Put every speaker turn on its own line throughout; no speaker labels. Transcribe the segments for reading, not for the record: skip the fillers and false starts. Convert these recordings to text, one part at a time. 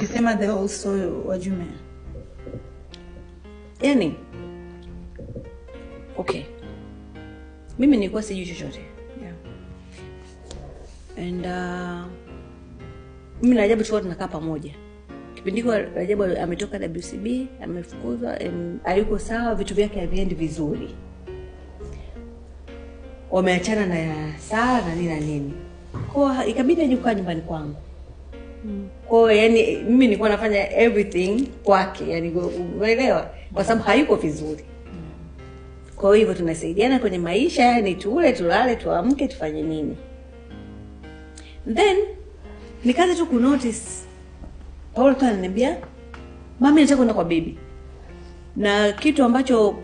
Ukisema the whole story, what do you mean?
Yani okay, mimi nilikuwa sijui chochote. And mimi na Rajabu tulikuwa tunakaa pamoja. Kipindi hicho Rajabu ametoka WCB, amefukuzwa, and hayuko sawa, vitu vyake haviendi vizuri. Wameachana na Sara na nini na nini. Kwa ikabidi aje kukaa nyumbani kwangu. Kwa hiyo yani mimi nilikuwa nafanya everything kwake, yani unaelewa, kwa sababu hayuko vizuri. Kwa hivyo tunasaidiana kwenye maisha, yani tule, tulale, tuamke, tufanye nini. Then nikaanza tu kunotice Paula tu ananiambia, "Mami, nataka kwenda kwa bibi." Na kitu ambacho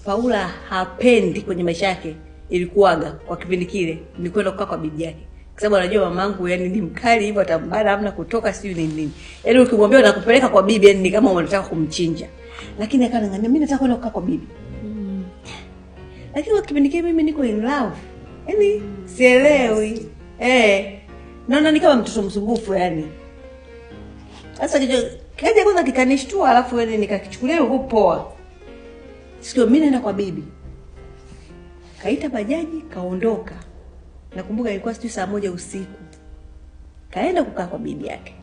Paula hapendi kwenye maisha yake ilikuwaga kwa kipindi kile ni kwenda kukaa kwa bibi yake. Kwa sababu anajua mamangu yani ni mkali hivyo, atambana, hamna kutoka, sijui nini nini. Yaani ukimwambia nakupeleka kwa bibi, yani ni kama unataka kumchinja. Lakini akaniambia, "Mimi nataka kwenda kukaa kwa bibi." Lakini kwa kipindi kile mimi niko in love. Yaani sielewi. Naona ni kama mtoto msumbufu yani. Sasa kaja kwanza kikanishtua, alafu yani nikakichukulia hivyo poa. Sikio mimi naenda kwa bibi. Kaita bajaji, kaondoka. Nakumbuka ilikuwa sijui saa 1 usiku. Kaenda kukaa kwa bibi yake.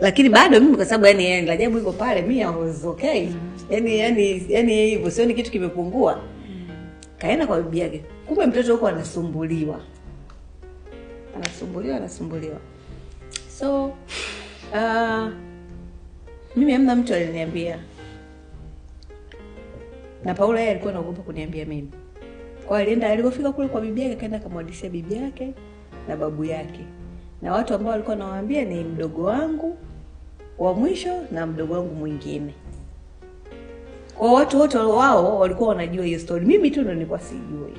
Lakini bado mimi kwa sababu yani Rajabu yuko pale, mimi I was okay. Yani hivyo sioni kitu kimepungua. Kaenda kwa bibi yake. Kumbe mtoto huko anasumbuliwa. Anasumbuliwa, anasumbuliwa. So mimi hamna mtu aliniambia. Na Paula yeye alikuwa anaogopa kuniambia mimi. Kwa alienda, alipofika kule kwa bibi yake, akaenda akamhadisia bibi yake na babu yake. Na watu ambao walikuwa wanawaambia ni mdogo wangu wa mwisho na mdogo wangu mwingine. Kwa watu wote wao walikuwa wanajua hiyo story. Mimi tu ndo nilikuwa sijui.